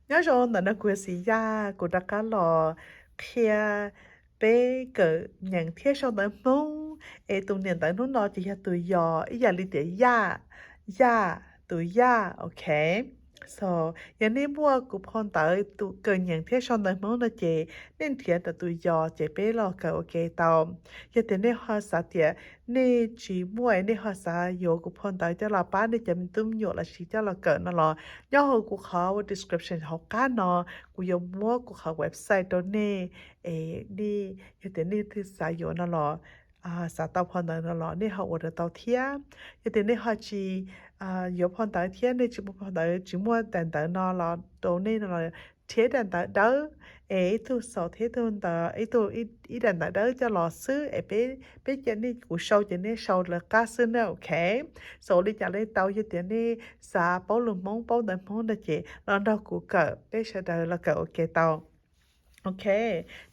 Nyob zoo, ntawm no kuv yog Xis Yaj, kuv rov qab los qhia peb kawm nyeem thiab sau ntawv Hmoob. Es tus niam ntawv hnub no ces yog tus yos, ib yam li tias yaj, yaj, tus yaj, ok. So, yog nej muaj kuv phau ntawv tus kawm nyeem thiab sau ntawv Hmoob no ces nej nrhiav ntawm tus yos ces peb los kawm ua ke tau. Yog tias nej ho xav tias nej tsis muaj, nej ho xav yuav kuv phau ntawv coj los pab nej cov me tub me nyuam los sis coj los kawm no los nyob hauv kuv qhov description hauv qab no, kuv yuav muab kuv qhov website rau nej. Es nej, yog tias nej twb xav yuav no los, xav tau phau ntawv no los nej ho ua tau thiab. Yog tias nej ho tsis yuav phau ntawv thiab nej tsis muaj phau ntawv, tsis muaj daim ntawv no los rau nej no los, nrhiav daim ntawv dawb, es ib tug xaus thiab ib tug ntawv, ib tug, ib daim ntawv dawb coj los xwb es peb, peb cia nej, kuv sau ces nej sau lawv qab xwb na, ok. Xaus li cas li tau, yog tias nej xav paub lus Hmoob, paub ntawv Hmoob no ces los nrog kuv kawm, peb sawv daws los kawm ua ke tau. Ok,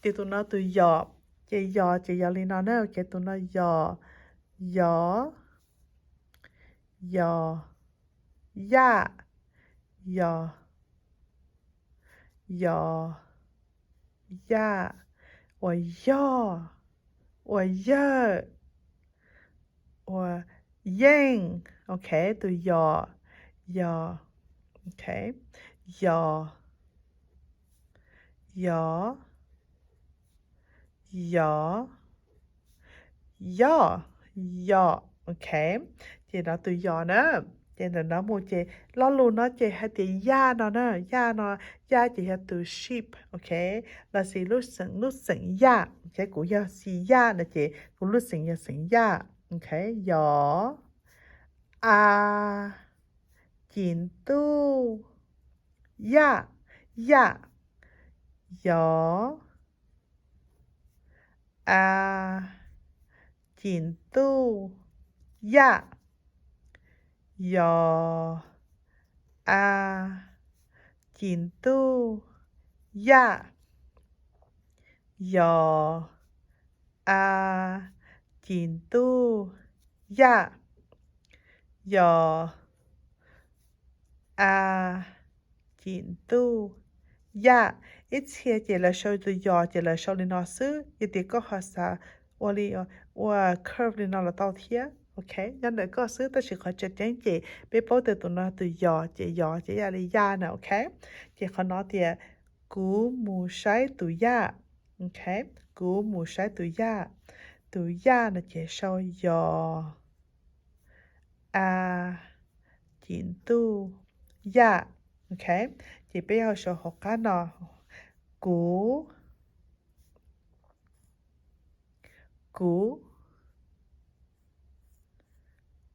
ces tus no tus yos, ces yos ces yog li no na, ces tus no yos, yos, yos, yaj, yos, yos, yaj, ua yog, ua yawg, ua yeej, ok, tus yos, yos, ok, yos, yos, yos, yos, yos, ok. Ces no tus yos na, ces ntawm no mus ces lo lus no ces hais tias yaj no na, yaj no, yaj ces yog tus sheep, ok, los sis lub xeem, lub xeem Yaj, ces kuv yog Xis Yaj no ces kuv lub xeem yog xeem Yaj, ok, yos, a, ci ntuj, yaj, yaj, yos, a, ci ntuj, yaj, yos, a, ci ntuj, yaj, yos, a, ci ntuj, yaj, yos, a, ci ntuj, yaj. Ib txhia ces lawv sau tus yos ces lawv sau li no xwb, yog tias koj ho xav ua li, ua curve li no los tau thiab, ok, nyob ntawm koj xwb, tab sis qhov tseem ceeb ces peb paub tias tus no tus yos ces yos ces ib yam li yaj na, ok. Ces qhov no tias kuv mus saib tus yaj, ok, kuv mus saib tus yaj, tus yaj no ces sau yos, a, ci ntuj, yaj, ok. Ces peb ho sau hauv qab no, kuv, kuv,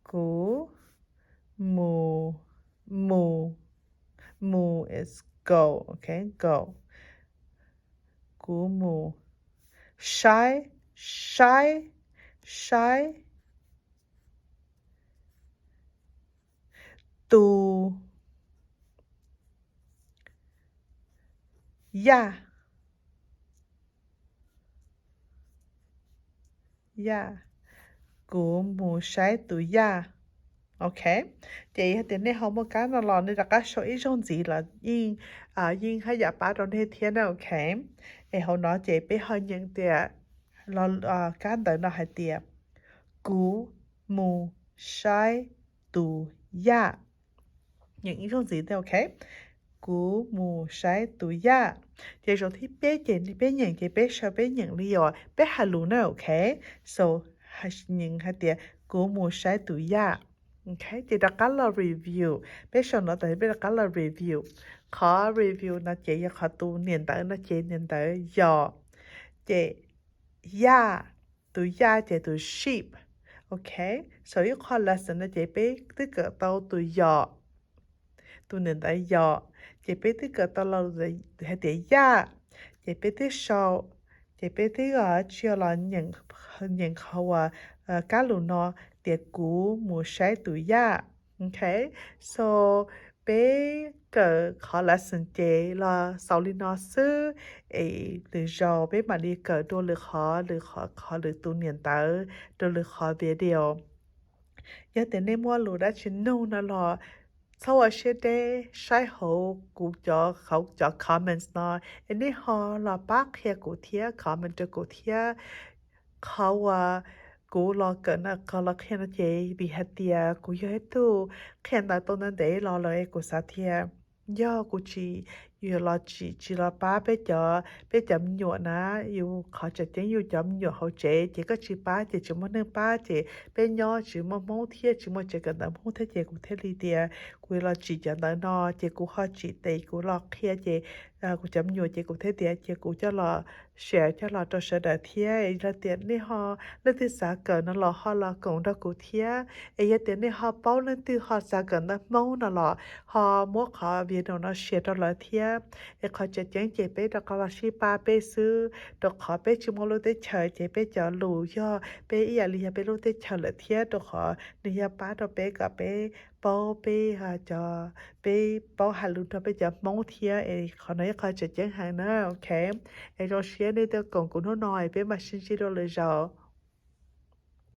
kuv mus, mus, mus is go, ok, go. Kuv mus saib, saib, saib tus yaj, yaj, kuv mus saib tus yaj, ok. Ces yog tias nej ho muaj kab no los nej rov qab sau ib zaug ntxiv los yeej, yeej haj yam pab rau nej thiab na, ok. Es hauv no ces peb ho nyeem tias, kab ntawv no hais tias, kuv mus saib tus yaj. Nyeem ib zaug ntxiv thiab, ok. Kuv mus saib tus yaj. Ces zaum thib peb ces peb nyeem ces peb sau peb nyeem li uas peb hais lus na, ok. So, nyeem hais tias kuv mus saib tus yaj. Ok, ces rov qab los review. Peb sau no tas peb rov qab los review. Qhov review no ces yog qhov tus niam ntawv no ces niam ntawv yos. Ces yaj, tus yaj ces tus sheep. Ok, so ib qho lesson no ces peb twb kawm tau tus yos, tus niam ntawv yos, ces peb twb kawm tau los hais tias yaj, ces peb twb sau, ces peb twb tsis los nyeem qhov uas kab lus no tias kuv mus saib tus yaj. Ok, so peb kawm qhov lesson ces los xaus li no xwb, es lwm zaus peb mam li kawm dua lwm qhov, lwm qhov, qhov lwm tus niam ntawv rau lwm qhov video. Yog tias nej muaj lus dab tsi nug no los Txhob ua siab deb, saib hauv kuv cov, hauv cov comments no, es nej ho los pab qhia kuv thiab, comment rau kuv thiab. Qhov uas kuv los kawm no, qhov los qhia no ces vim hais tias kuv yog ib tug qhia ntawv tau ntev ntev los lawm es kuv xav tias yog kuv tsis, yus los tsis, tsis los pab peb cov, peb cov me nyuam na, yus qhov tseem ceeb yus cov me nyuam hauv tsev ces koj tsis pab ces tsis muaj neeg pab ces peb nyob tsis muaj Hmoob thiab tsis muaj tsev kawm ntawv Hmoob thiab ces kuv thiaj li tias kuv los tsim cov ntawv no ces kuv ho tsim tes kuv los qhia ces kuv cov me nyuam ces kuv thiaj tias ces kuv coj los share coj los rau sawv daws thiab. Yog tias nej ho, leej twg xav kawm no los ho los koom nrog kuv thiab. Es yog tias nej ho paub leej twg ho xav kawm ntawv Hmoob no los ho muab qhov video no share rau lawv thiab. Es qhov tseem ceeb ces peb rov qab los sib pab peb xwb, rau qhov peb tsis muaj lub teb chaws ces peb cov lus yog peb ib yam li yog peb lub teb chaws lawm thiab, rau qhov nws yog pab rau peb kom peb paub peb, cov, peb paub hais lus nrog peb cov Hmoob thiab. Es qhov no ib qho tseem ceeb heev na, ok. Es zoo siab nej tuaj koom kuv hnub no es peb mam sib ntsib dua lwm zaus.